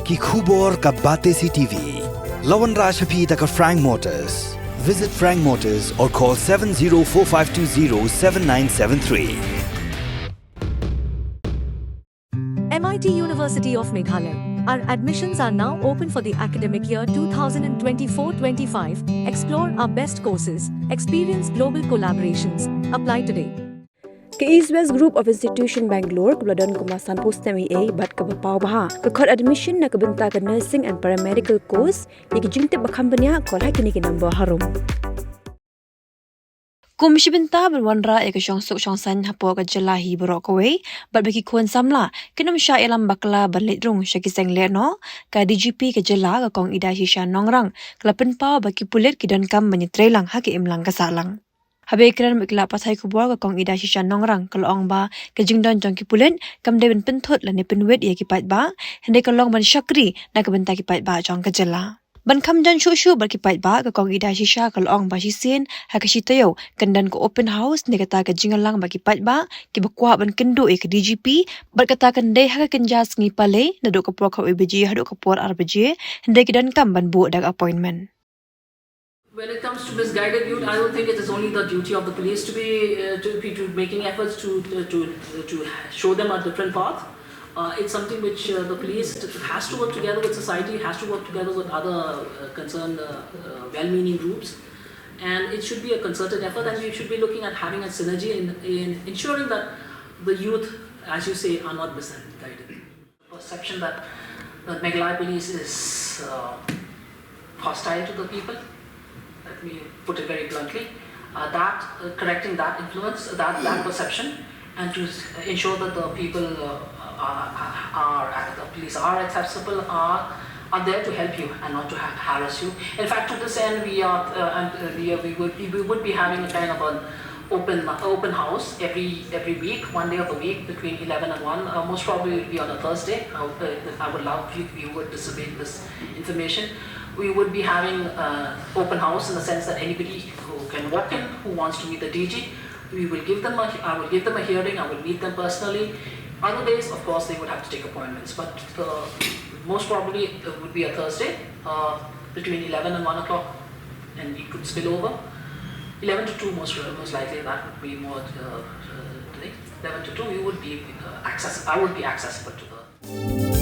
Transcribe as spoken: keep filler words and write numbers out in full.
Ki khubor ka Batesi T V. La wanrah sha phi da ka Frank Motors. Visit Frank Motors or call seven zero four five two zero seven nine seven three. M I T University of Meghalaya. Our admissions are now open for the academic year two thousand twenty-four twenty-five. Explore our best courses, experience global collaborations. Apply today. Ka East West Group of Institution Bangalore kaba la don kumba sanphew snem eiei bad kaba paw bha ka khot admission na ka bynta ka nursing and paramedical course. Ïa ki jingtip ba kham bniah, call ha kine ki number harum. Kum shi bynta ban wanrah ïa ka shongsuk shongsaiñ hapoh ka jylla hi baroh kawei bad ba ki khun samla kin ym shah ïalam bakla ban leit rung sha ki seng lehnoh, ka D G P ka jylla ka Kong Idashisha Nongrang ka la pynpaw ba ki pulit ki donkam ban ïatreilang ha ka imlang ka sahlang. Haba ïakren bad ki lad pathai khubor, ka Kong Idashisha Nongrang ka la ong ba ka jingdon jong ki pulit kam dei ban pynthut lane pynwit ïa ki paidbah, hynrei ka long ban shakri na ka bynta ki paidbah jong ka jylla. Ban kham jan shuh shuh bad ki paidbah, ka Kong Idashisha ka la ong ba shisien ha ka shi taïew kan don ka open house, ne kata ka jingïalang bad ki paidbah kiba kwah ban kynduh ïa ka D G P, bad kata kan dei ha ka kynja sngi Palei naduh ka por khatwei baje haduh ka por ar baje, hynrei ki donkam ban buh da ka appointment. When it comes to misguided youth, I don't think it is only the duty of the police to be uh, to be to making efforts to uh, to uh, to show them a different path. Uh, it's something which uh, the police has to work together with society, has to work together with other uh, concerned uh, uh, well-meaning groups, and it should be a concerted effort. And we should be looking at having a synergy in, in ensuring that the youth, as you say, are not misguided. Perception that the Meghalaya police is uh, hostile to the people. Let me put it very bluntly. Uh, that uh, correcting that influence, that that perception, and to s- ensure that the people uh, are, are the police are accessible, are are there to help you and not to ha- harass you. In fact, to this end, we are uh, and, uh, we, are, we would be, we would be having a kind of an open open house every every week, one day of the week between eleven and one. Uh, most probably, it will be on a Thursday. I would, uh, I would love if you, you would disseminate this information. We would be having uh, open house in the sense that anybody who can walk in, who wants to meet the D G, we will give them. A, I will give them a hearing. I will meet them personally. Other days, of course, they would have to take appointments. But uh, most probably, it would be a Thursday uh, between eleven and one o'clock, and it could spill over. Eleven to two, most most likely, that would be more uh, uh, today. Eleven to two, you would be uh, access. I would be accessible to her.